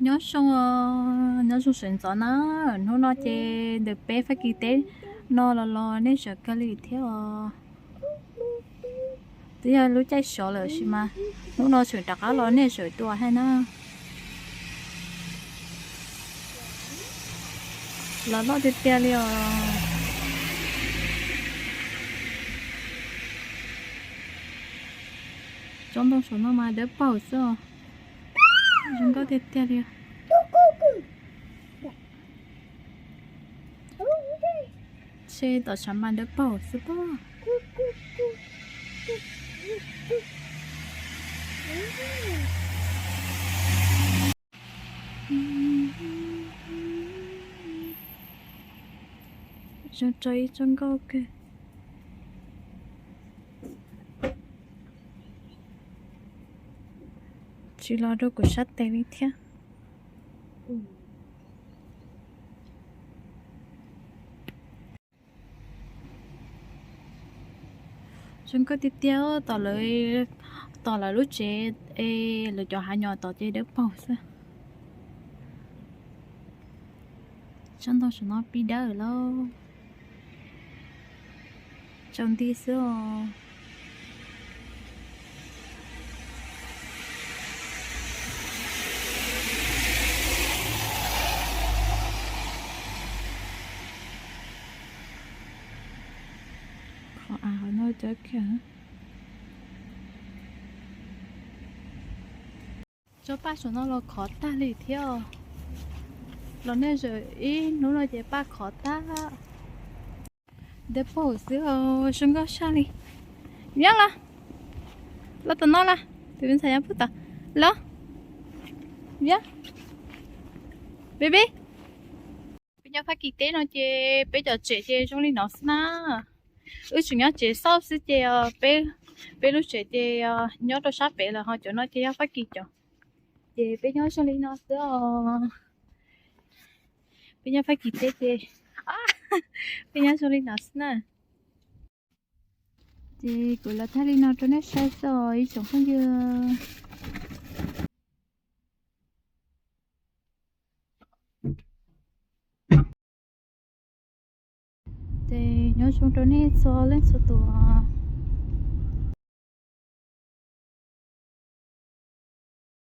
Nyob zoo, nyob zoo sawv ntxov na. Hnub no ces ntawm peb Fab Kis teb no los los nej sawv kawg li thiab os. Twb yog lub caij sov lawm sis mas hnub no tseem rov qab los nej sawv tuaj hais na. Los loj tiag tiag li os. Tsob ntoo saum no mas dawb paug xwb os. Zoo nkauj tiag tiag li. Tsheb tom tshav mas dawb paug xwb pob. Zoo rau ib tsob nkauj kawg. Tsis los rau kuv sab tes li thiab. Zoo nkauj tiag tiag. Tom lawv, tom lawv lub tsev es lawv cov hav nyom tod ces dawb paug xwb. Tsob ntoo saum no pib dawb lawm. Tsaus nti xwb os. Qhov av hauv no cov kiag. Tsob paj saum no los khov tag li thiab. Los nej zaum ib hnub no ces paj khov tag. Dawb paug xwb, zoo nkauj saj li. Nyob los, los tom no los, tus me ntxhais nyob puag tom los. Nyob, baby. Peb nyob Fab Kis teb no ces peb cov tsev ces zoo li no xwb na. Wb tseem nyob tsev xauj xwb ces peb, peb lub tsev ces nyob rau sab pem lawm, ho cov no ces yog Fab Kis cov. Ces peb nyob zoo li no xwb os. Peb nyob Fab Kis teb ces peb nyob zoo li no xwb na. Ces kuv los thaij li no rau nej saib xwb os ib tsoom phooj ywg. Ces nyob zoo rau nej txhua leej txhua tus.